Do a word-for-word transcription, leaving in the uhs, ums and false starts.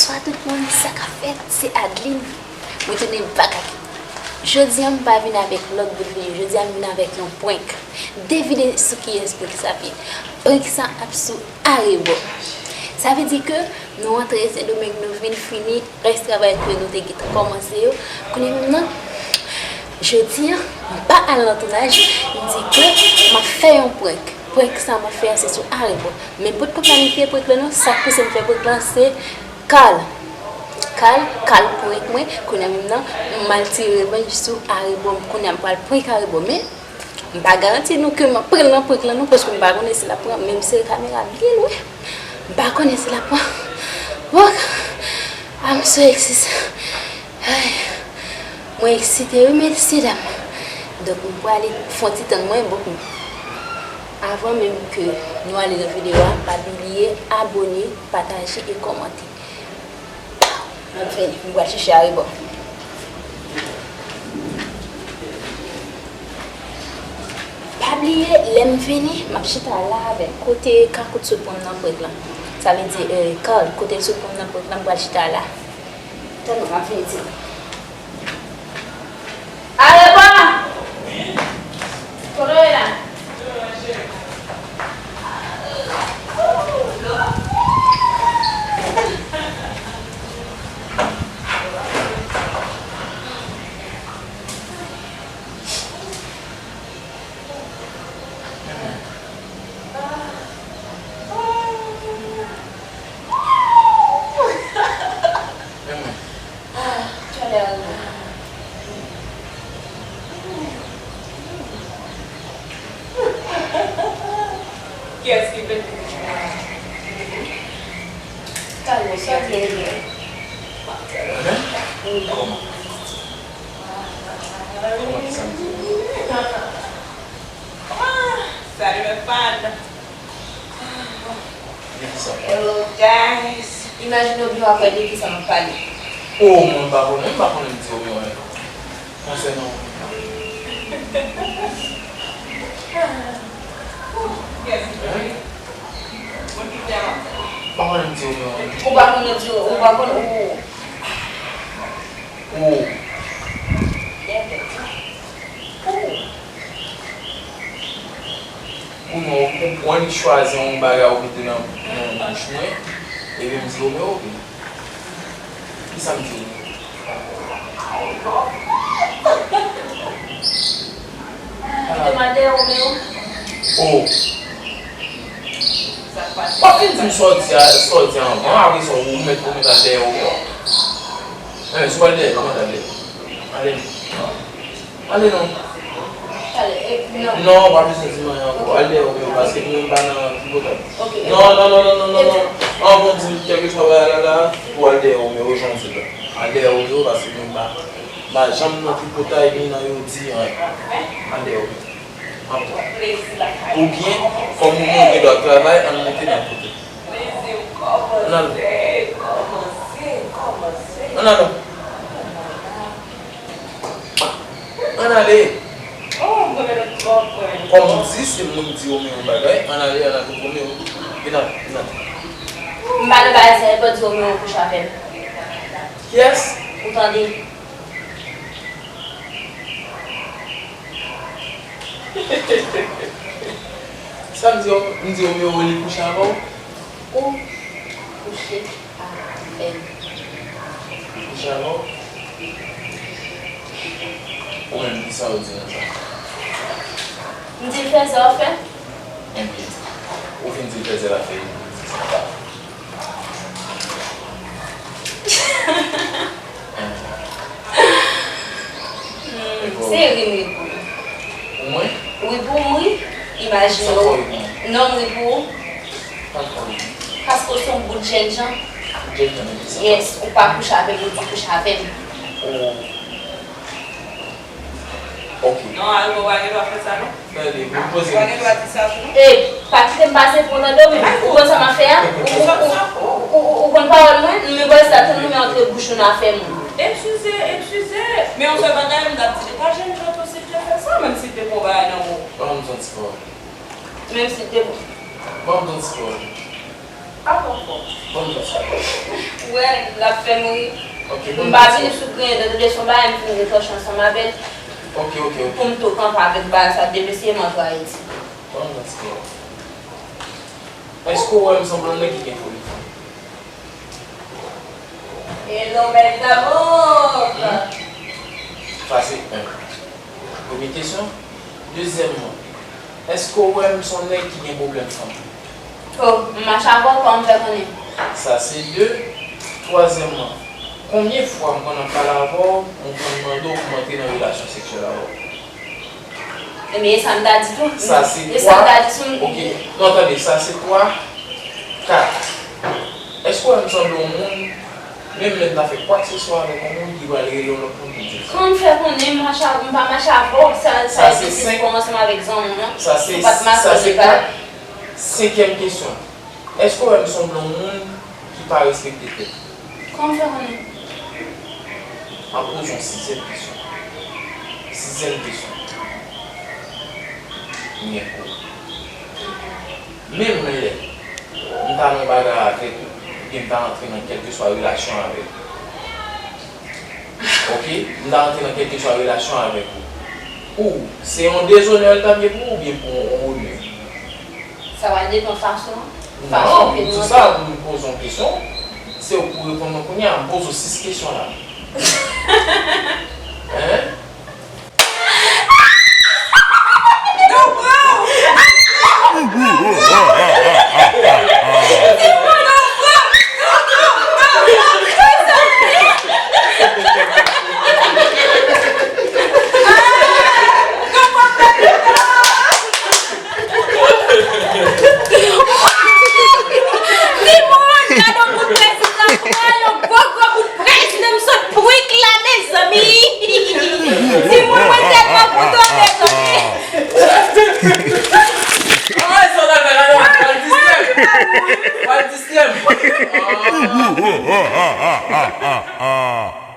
Bonswa tout moun, sa k ap fèt? Se Adeline. Mwen tounen bak ak. Jodi a, m pa vin avèk lòt bout videyo. Jodi a, m vin avèk yon prank. Devine sou kiyès prank sa ap ye. Prank sa ap sou arebò. Sa vle di ke nou antre Sendomeng, nou vin fini rès travay ke nou te gentan kòmanse yo. Kounye a menm nan, jodi a, m pa al nan tounaj, m di ke m ap fè yon prank. Prank sa m ap fè a, se sou arebò. Men m potko planifye prank lan non, sa k pouse m fè prank lan, se Carl. Carl, Carl prank mwen, kounye a menm nan, m al tire revanj sou arebò, kounye a m pral prank arebò. Men, m pa garanti nou ke m ap pran l nan prank lan non, paske m pa konnen si l ap pran, men m sere kamera byen lwen. M pa konnen si l ap pran. Bon, I'm so excited. Ay, mwen eksite wi, mesyedam. Donk, m prale fè yon ti tann mwen, bon, avan menm ke nou ale nan videyo a, pa bliye abòne, pataje e kòmante. M ap vini, m pral chèche arebò. Pa bliye, lè m vini, m ap chita la avè l. Kote Kakout sot pran m nan prank lan? Sa vle di, eh, Carl, kote l sot pran m nan prank lan, m pral chita la. Tann mwen, m ap vini di nou. Arebò! Kote w ye la? Men mwen. Ah, talè a rive. Kiyès ki pete? Talè, sa te ye. Mwen menm? Wi. Kòman? Kòman ki sa m te ye? Ah, salut, mes fans. Hello, guys. Imajine w byen w ap wè de kisa m ap pale. Oh, mwen pa konnen, m pa konnen m di w mwen. Konsènan w. Hein? Pa konnen m di w mwen. Ou pa konnen di w, ou pa konnen ou. Oh. Ou. Ou non, ou, ou annik chwazi yon bagay ou mete nan, nan bouch mwen, epi m di Romeo, oke. Kisa m di Romeo? Ou te mal dèyè Romeo? Oh. W ap fin di m sa w di a, sa w di a anvan, apre sa ou mèt, ou mèt al dèyè Romeo. Enben, si w al dèyè, kòman w t al dèyè? Ale. Ale non. Ale, e, non. Non, pa bezwen di m anyen ankò. Al dèyè Romeo, paske nou menm pa nan tripotay. Ok. Non, non, non, non, non, non, non. Anvan w di m kèlkeswa bagay la la, ou al dèyè Romeo, jan w di l la. Al dèyè Romeo, paske nou pa, pa janm nan tripotay, ni nan yo di anyen. Al dèyè Romeo. Anpwa. Oubyen, kòm nou gen dwa travay, ann mete nan kote. Ann al. Ann al. Ann ale. Kòm ou di, se moun di Romeo yon bagay, ann ale, ann al kot Romeo. Vin al, vin al. M pa nan bagay sa, e pa di Romeo kouche avè m. Kiyès? Ou tande? Sa m di w, m di w, Romeo li kouche avè w? Ou kouche avè m. Li kouche avè w? Ou menm, kisa w di nan sa? M di l fè sa w fè. Enben, ou fin di l fè sa l ap fè, ou di sa. Hmm, se ri m ri pou ou. Pou mwen? Wi, pou m ri. Imajine w. Sa fè w ri pou mwen? Non, m ri pou ou. Sa fè w ri pou mwen? Paske w se yon bout jènjan. Bout jènjan, men ki sa? Yes, ou pa kouche avè m, ou di kouche avè m. Oh. Ok. Non, Aldo, w pa gen dwa fè sa, non. Tande, mwen poze yon kesyon. E, pa kite m pase pou w tande w, men ou konn sa m ap fè a? Ou, ou, ou, ou, ou konn pawòl mwen? Men bòs la, tann nou men antre bouch nou nan afè moun. Eskize, eskize. Men yon sèl bagay, m t ap di, e pa jènjan tou si l te fè sa, menm si l te pran bagay nan men w. Ban m yon ti pawòl. Menm si l te pran. Ban m yon ti pawòl. Apa ankò? Bon, bon, sa. Ou wè, l ap fè m ri. Ok, bon, m pa vini sou griyen dan, tande son bagay, m fin retòche ansanm avè l. Ok, ok, ok. Pou m tou kanpe avèk bagay sa, depi se m antre Ayiti. Bon, bon, sa. Èske w wè m sanble yon nèg ki gen pwoblèm fanm? Hello, belle d'amour! Hmm? Sa se yon. Premye kesyon. Dezyèmman, èske w wè m se yon nèg ki gen pwoblèm fanm? Oh, m mache avè w, kòman m fè konnen? Sa se de. Twazyèmman, konbyen fwa m konn ap pale avè w, m konn mande w pou m antre nan relasyon seksyèl avè w? Ebyen, e sa m ta di tou. Sa se twa. E sa m ta di tou. Ok. Non, tande, sa se twa, kat. Èske w wè m sanble yon moun, menm lè m ta fè kwakseswa avèk yon moun, ki pral rele yon lòt moun pou di l sa? Kòman m fè konnen m mache avè, m pa mache avè w? Sa, sa, sa se senk. Kòmanse m avèk zanmi w lan. Sa se, ou pa t mache sa se kat. Senkyèm kesyon. Èske w wè m sanble yon moun ki pa respekte tèt li? Kòman w fè konnen? M ap poze yon sizyèm kesyon. Sizyèm kesyon. M gen pou ou. Menm lè m ta nan yon bagay avèk ou, oubyen m ta rantre nan kèlkeswa relasyon avèk ou. Ok? M ta rantre nan kèlkeswa relasyon avèk ou. Pou ou, se yon dezonè l t ap ye pou ou oubyen pou yon onè? Sa va depann fason an. Non, fason ke m di w sa, pou m poze yon kesyon, se ou pou reponn mwen kounye a. M poze w sis kesyon la. Hein? Timoun, gade yon bout prèz la, yon gwo, gwo bout prèz, menm sot prik la, mezanmi. Timoun, mwen tèlman kontan, mezanmi. Ay, sa w ta fè la, non? Pral distrè m. Pral distrè m. Ah.